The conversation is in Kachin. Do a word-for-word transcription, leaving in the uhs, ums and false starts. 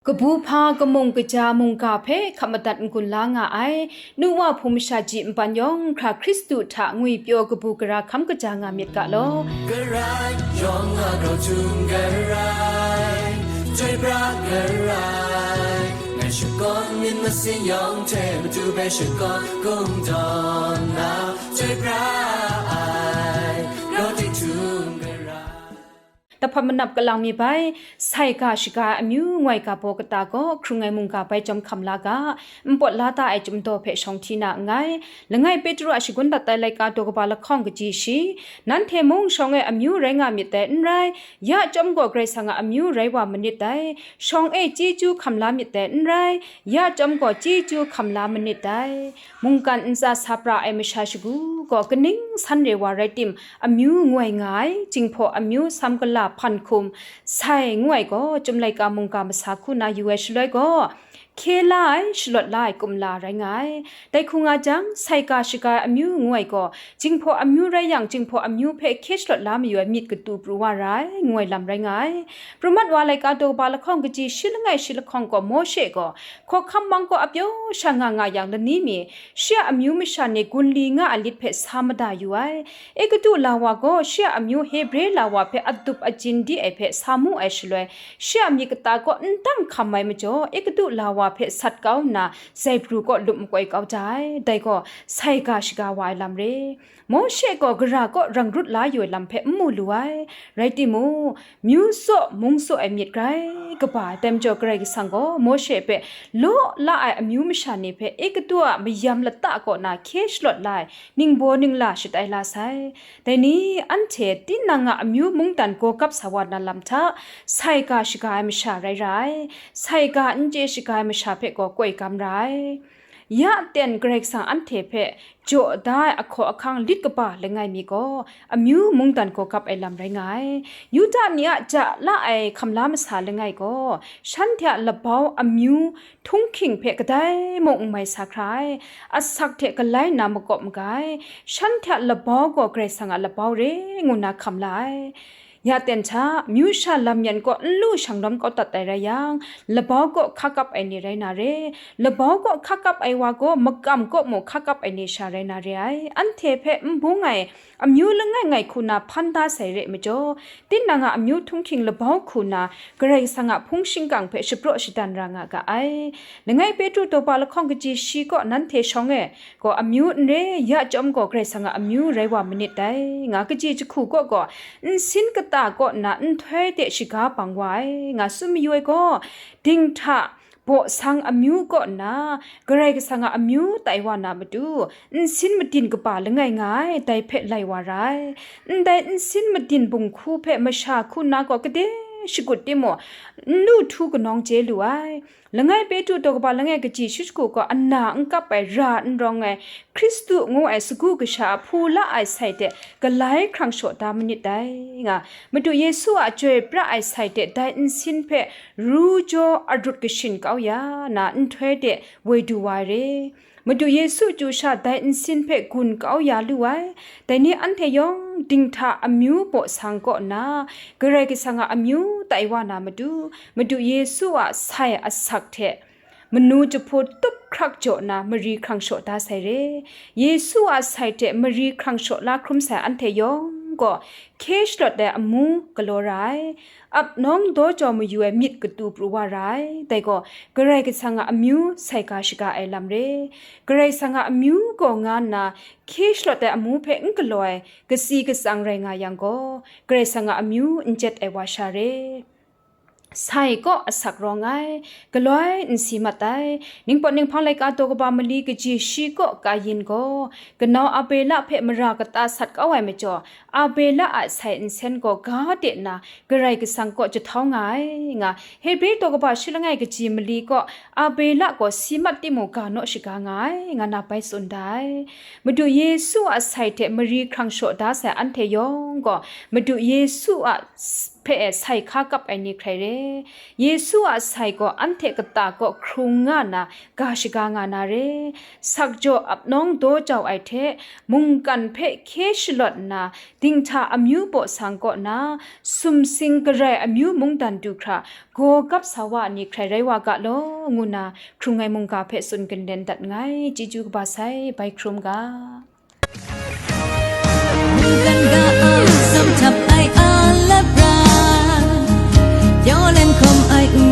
Kabu hpa kamung kaja mungga hpe hkap madat n-gun la nga ai, nu wa hpung masha ji npan yawng hkra Hkristu hta ngwipyaw kabu gara hkam kaja nga myit ga law. Karai yawng a grau htum karai, chyoi pra karai, ngai shakawn myit masin yawng hte matu hpe shakawn kungdawn na, chyoi pra ai, grau dik htum karai. Tahpawt manap kalang mi bai, sai ga shaga ai amyu ngoi ga baw kata gaw hkrung ai mungga bai chyawm hkam la ga, npawt la ta ai chyum daw hpe shawng hti na nngai. Langai Petru a shagun dat ai laika daw kaba lahkawng kaji shi, nanhte mung shawng e amyu rai nga myit dai, n rai, ya chyawm gaw Karai Kasang a amyu rai wa manit dai, shawng e chyeju hkam la myit dai, n rai, ya chyawm gaw chyeju hkam la manit dai. Mungkan ntsa sa pra ai masha shagu gaw kaning san re wa rai tim, amyu ngoi nga ai, Jinghpaw amyu, Samgala, Hpanhkum, Sai ngu ai gaw, Chyum Laika mungga masa hku na yu ai shaloi gaw, hkye la ai, shalawt la ai kumla rai nga ai. Dai hku nga jang, Sai ga shaga ai amyu ngu ai gaw, Jinghpaw amyu rai yang, Jinghpaw amyu hpe hkye shalawt la mayu ai myit katu pru wa ra ai, ngu ai lam rai nga ai. Prumat wa laika daw kaba lahkawng kaji shi langai shi lahkawng gaw, Mawshe gaw hkawhkam mang kaw a pyaw sha nga nga yang lani mi, shi a amyu masha ni gun li nga a lit hpe sa mada yu ai. Egutu la wa gaw shi a amyu Hebre la wa hpe adup ajin di ai hpe sa mu ai shaloi, shi a myit kata kaw n dang hkam ai majaw, Egutu la wa hpe sat kau nna, zai pru kaw lup makoi kau ja ai. Dai gaw, sai ga shaga wa ai lam re. Mawshe gaw gara kaw rang rut la yu ai lam hpe n mu lu ai. Rai timung, myu tsaw, mung tsaw ai myit grai kaba ai, dai majaw Karai Kasang gaw Mawshe hpe law la ai amyu masha ni hpe Egutu a mayam lata kaw na hkye shalawt la ai ningbaw ningla shatai la sai. Dai ni, anhte tinang a amyu mungdan gaw kap sa wa na lam hta, sai ga shaga ai masha rai ra ai, sai ga n chye shaga ai masha hpe gaw koi gam ra ai. Ya ten Karai Kasang anhte hpe jaw da ai ahkaw ahkang lit kaba langai mi gaw, amyu mungdan gaw kap ai lam rai nga ai. Yuda ni a ja la ai hkam la masa langai gaw, shanhte a labau amyu htunghking hpe kadai mung n mai sa hkra ai, asak hte galai nna makawp maga ai, shanhte a labau gaw Karai Kasang a labau re ngu na hkam la ai. Ya ten hta, myu sha lam yan kaw n lu shanglawm kau dat ai rai yang, labau kaw hka kap ai ni rai na re. Labau kaw hka kap ai wa gaw makam kaw mung hka kap ai ni sha rai na re ai. Anhte hpe n bung ai amyu langai ngai hku na hpan da sai re majaw, tinang a amyu htunghking labau hku na Karai Kasang a hpung shingkang hpe shapraw shadan ra nga ga ai. Langai Petru daw ba lahkawng kaji shi kaw nanhte shawng e, gaw amyu n re, ya chyawm gaw Karai Kasang a amyu rai wa manit dai, nga kaji jahku kaw gaw, nsin kata kaw nna nhtoi de shaga bang wa ai, nga tsun mayu ai gaw, dinghta baw sang amyu kaw nna, Karai Kasang a amyu tai wa na matu, nsin madin kaba langai nga ai, dai hpe lai wa ra ai. Ndai nsin madin bunghku hpe masha hku na gaw gade shagut timung, n lu htu kanawng chye lu ai. Langai Petru daw kaba langai kaji shi shagu gaw ana n kap ai, ra n rawng ai, Hkristu ngu ai sagu kasha a hpu la ai sai hte galai hkrang shaw da manit dai, nga. Madu Yesu a chyoi pra ai sai hte dai nsin hpe ru jaw arut kashin kau ya na nhtoi de woi du wa ai re. Madu Yesu chyu sha dai nsin hpe gun kau ya lu ai. Dai ni anhte yawng dinghta amyu baw sang kaw nna, Karai Kasang a amyu tai wa na matu, Madu Yesu a sai asak hte manu jahpu tup hkrak jaw na mari hkrang shaw da sai re. Yesu a sai hte mari hkrang shaw la hkrum sai anhte yawng gaw, hkye shalawt ai amu galaw ra ai, ap nawng daw jau mayu ai myit katu pru wa ra ai. Dai gaw, Karai Kasang a amyu sai ga shaga ai lam re. Karai Kasang a amyu gaw nga nna, hkye shalawt ai amu hpe n galaw ai, katsi katsang rai nga yang gaw, Karai Kasang a amyu n jet ai wa sha re. Sai kaw asak rawng ai, galoi n si mat ai. Ningpawt ninghpang laika daw kaba mali kaji shi kaw Kayin gaw, kanau Abela hpe mara kata sat kau ai majaw, Abela a sai nsen gaw ga de nna, Karai Kasang kaw jahtau nga ai, nga Hebre daw kaba shi langai kaji mali kaw, Abela gaw si mat timung ga naw shaga nga ai, nga na bai tsun da ai. Madu Yesu a sai hte mari hkrang shaw da sai anhte yawng gaw, Madu Yesu a s- hpe e sai hka kap ai ni hkrai re. Yesu a sai gaw anhte kata kaw hkrung nga na ga shaga nga na re. Sakjaw ap nawng daw jau ai hte mungkan hpe hkye shalawt nna, dinghta amyu baw sang kaw na, sumsing garai amyu mungdan du hkra gaw gap sa wa ai ni hkrai rai wa ga law, ngu na hkrung ai mungga hpe tsun ginlen dat nngai. Chyeju kaba sai, bai hkrum ga. Mungkan ga a, sam htap ai a labra, pyaw lan hkawm ai u